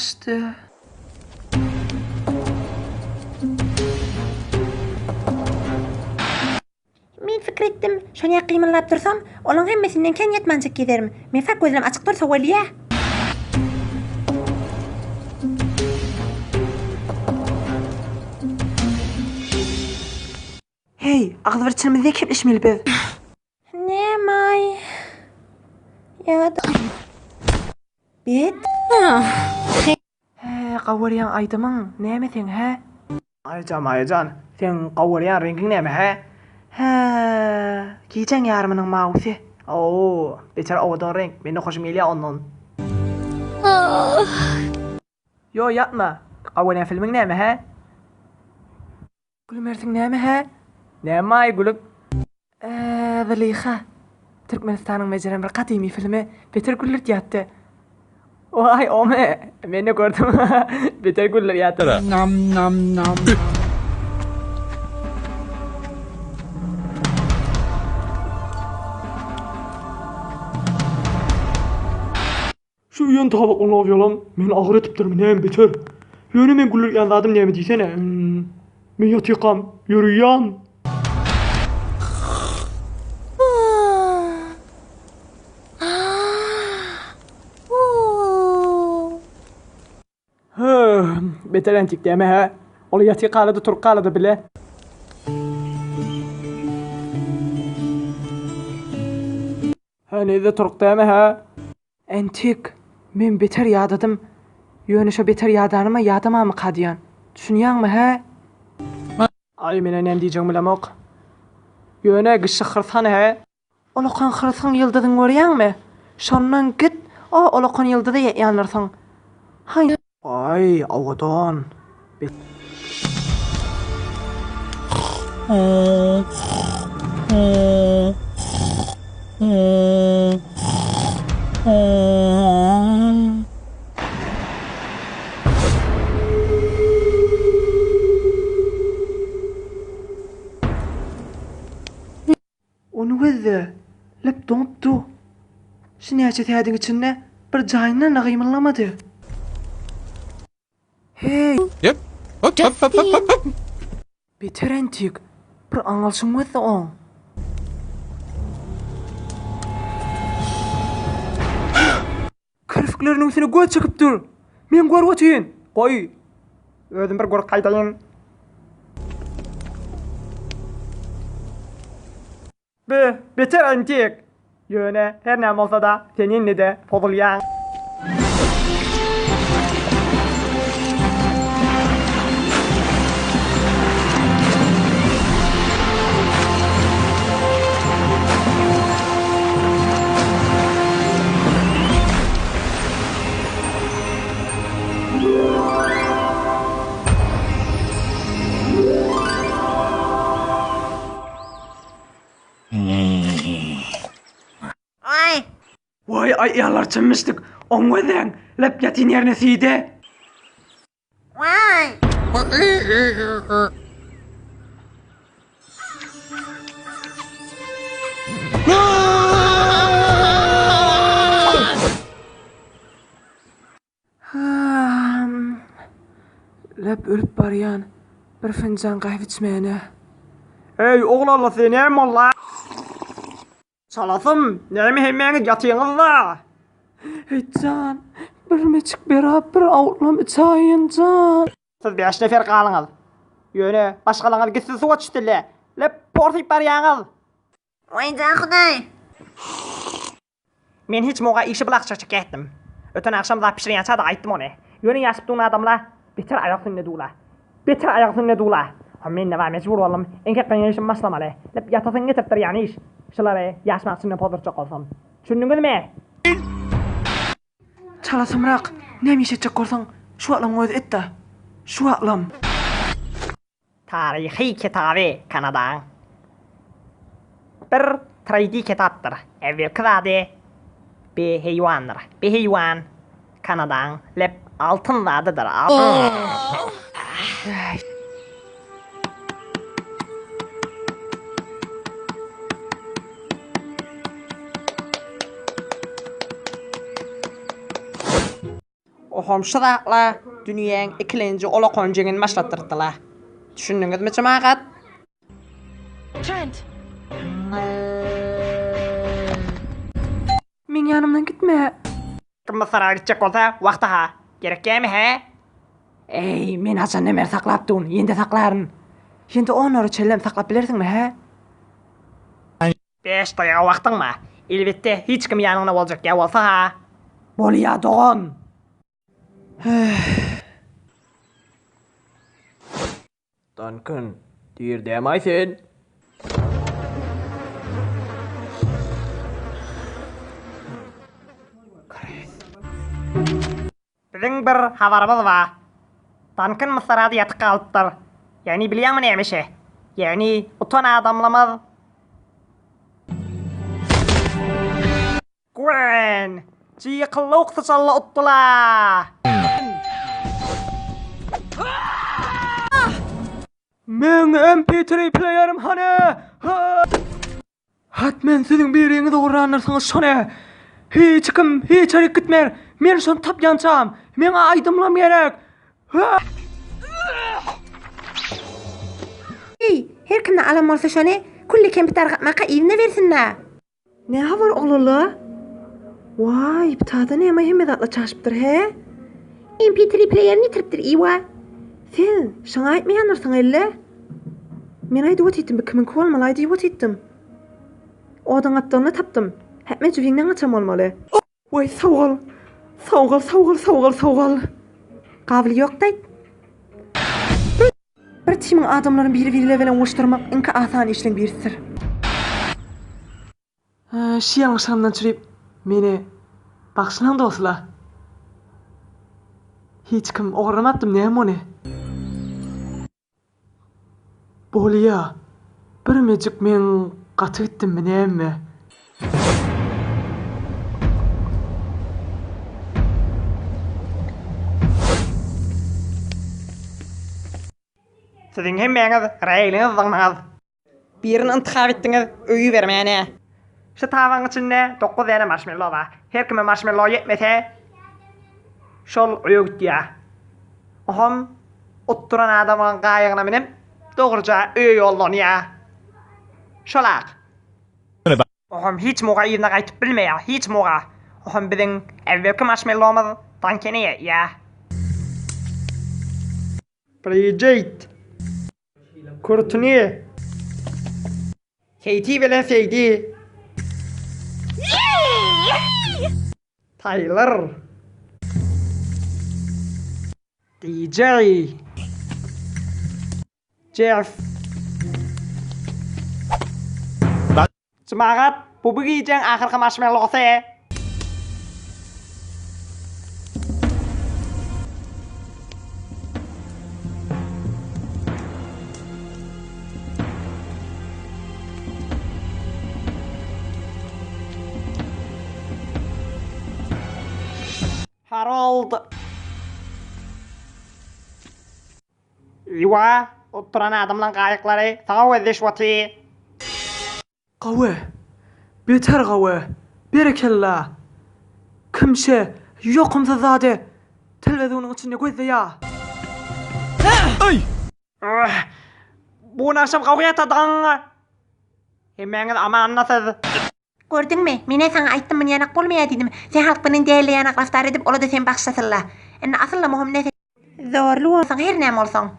gaçdy. Men pikir etdim, şonýak gymyldap dursam, olaň hemmesinden kän ýatmanjyk gezerim. Men sak gözlem açyk dursa bolýa. Heý, agzybirçiligimizde kepleşmeli biz. Nämaý? Ýa-da Bet. Hä, gawurýan aýdymyň näme seň, hä? Aýjan, Maýajan, seň gawurýan reňkiň näme, hä? Hä, gijäň ýarymynyň mawusy. Oo, beter owadan reňk, mende hoşum gelýär ondan. Ýo, ýatma. Gawurýan filmiň näme, hä? Gülmersiň näme hä? Näme-aý gülüp? Eee, Zylyha. Türkmenistanyň bejeren bir gadymy filmi beter güldürtýätdi. Waý, omy? Men-de gördüm. Beter güldürýätdi. Nam nam nam. Şu iýen tabak unlaw ýalam meni agyr etipdirmi näme beter. Ýöne meň güldürýän zadym näme diýsene. Men ýatykam ýörüýän. Höh, beter entik däme hä? Ol ýatykalady turkalady bile. Heniz-de turk däme hä? Entik, men beter ýadadym. Ýöne şo beter ýadanyma ýadamamyka diýýän. Düşünýäňmi, hä? Aý, men-ä näme diýjegimi bilemok. Ýöne gişi hyrs hany, hä? Olakan hyrsyň ýyldyzyny görýäňmi? Şondan git, o olakan ýyldyza ýetýändirsiň. Haý. Aý, owadan. Ony gözde, lep doňup dur. Şu näçe sädiň içinde bir jaýyndan-da gymyldamady. Heý! Beter entik, bir aňalşyň gözde oň. Kirpikleriniň üstüne göz çekip dur. Men görüp otyryn. Goý, özüm bir görüp gaýdaýyn. Be, beter entek. Ýöne, her näme bolsa-da, sen indi-de pozulýaň. Aý. Waý aýallar çymmyşdyk. Oň gözäň lep ýatyn ýerine süýde. Waý. Lep ölüp barýan bir finjan gaýyp içmäne. Eý oglanlar size näme boldy? Çalasym, näme hemmäňiz ýatyňyzda? Eý jan, bir meçik berap bir awutlam içäýin jan. Siz bäş nefer galyňyz. Ýöne başgalaňyz gitsin suwa düşsünle. Lep porsyp barýaňyz. Waý jan hudaý. Men hiç muga işi bulakçykçyk etdim. Öten agşam zat bişirýänçä-da aýtdym ony. Ýöne ýaşyp duran adamla beter aýak üstünde dula. Beter aýak üstünde dula. Hom men neba mejbur boldum. Eňkek gyňyşym başlamaly. Lep ýatasyňy getiripdir ýany iş. Şulary ýaşmak içinde pozdurtjak bolsam. Düşündiňizmi? Çalasymrak, näme iş etjek bolsaň, şu wagtlaryň özi et-dä. Şu wagtlam. Taryhy kitaby Kanadaň bir 3D kitapdyr. Äwelki zady bi heýwandyr. Bi heýwan Kanadaň lep altyn zadydyr. Oham şu zatla dünýäň ikilenji olakan jeňini başlatdyrtdyla. Düşündiňizmi jemagat? Trent. Meň ýanymdan gitme. Kim Mysara gitjek bolsa, wagty-ha. Gerekýämi, hä? Eý, men haçandan beri saklap durun, ýene-de saklaryn. Ýene-de onlara çenlem saklap bilersiňmi, hä? Beş daýaga wagtyň bar. Elbetde, hiç kim ýanyňda boljak ýa bolsa-ha. Bolýa, dogan. Duncan, dirdämaý sen? Biziň bir habarymyz bar. Duncan Mysarada ýatyp galypdyr. Ýagny bilýäňmi näme işe? Ýagny utan adamlymyz Gwen! Jykyllawuk syçanly utdyla! Meň MP3 pleýerim hany? Hat men siziň biriňiz ogurlandyrsyňyz şony. Hiç kim hiç ýerik gitmer. Men şony tapýançam. Meň aýdymlam gerek. Eý, her kimde alan bolsa şony külli kempit dargatmaka yzyna bersin-dä. Ne habar oglanlar? Waý, bitada näme hemme zatlar çaşypdyr hä? MP3 pleýerini ýitiripdir Iwa. Sen şoňa aýtmaýandyrsyň elle? Men aýdyp otyrdym bu kimiňki bolmaly diýip otyrdym. Oduň gapdalynda tapdym. Häkmen jübiňden gaçan bolmaly. Waý sag bol. Sag bol, sag bol, sag bol, sag bol. Gabyly ýokdaýt. Bir timiň adamlaryny biri-birileri bilen goşdurmak iňki asan işleň birisidir. Şi ýalňyşlygymdan çürüp meni bagyşlaň dostlar. Hiç kim ogurlamatdym näme ony. Bolýa. Birmejik men gaty gitdimmi näme. Siziň hemmäňiz reýliňiz zyňdyňyz. Birini intihap etdiňiz öýi bermäne. Şu tabagyň içinde dokuz däne marşmello bar. Her kime marşmello ýetmese şol öýe gitýär. Oham utduran adamyň gaýygyna münüp dogruja öýe ýollanýar. Şol-ak. Oham hiç muga yzyna gaýtyp bilmeýär, hiç muga. Oham biziň äwwelki marşmellomyz Dankene ýetýär. Brijit. Kurtni. Keýti bilen Seýdi. Taýlar. DJ. Jeff. Jemagat, bu bu gijäň ahyrky marşmellosy. Harold. Iwa, oturan adamlaň gaýyklary saňa gözleşip otyr. Gawy. Beter gawy. Berekella. Kim şe ýokumsyz zady telewizonyň içinde gözleýä? Bu gün agşam gawy ýatadyň. Hemmäňiz amandasyz. Gördüňmi, men-ä saňa aýtdym muny ýanak bolmaýar diýdim. Sen halk bilen däli ýanak raftar edip, ola-da seni bagyşlasynla. Indi asyl-la möhüm näse. Zorly bolsaň, her näme bolsaň.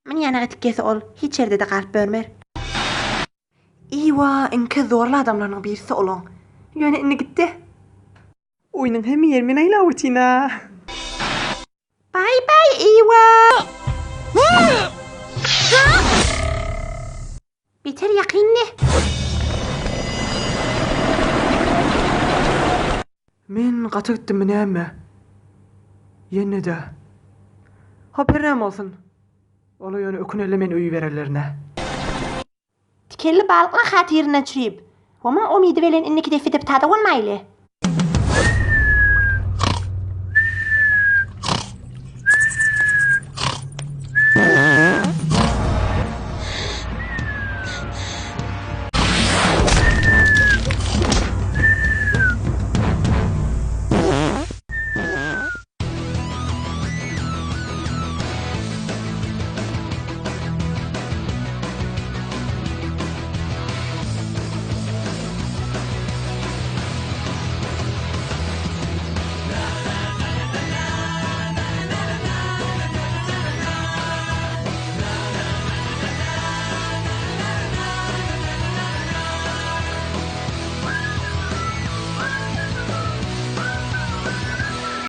Muny ýanak etip gelse ol hiç ýerde-de galyp börmer. Iwa iňki zorly adamlarynyň birisi olaň. Ýöne indi gitdi. Oýnuň hemme ýeri men aýlap otyryn-a. Baý baý Iwa. Beter ýakyndy. Men gaty gitdimmi näme? Ýene-de. Hop her näme bolsun. Ola ýöne öküneli men öýi berenlerine. Tikenli balyklar hatyryndan çüýüp, Omuň umydy bilen indiki depede tada bolmaýly.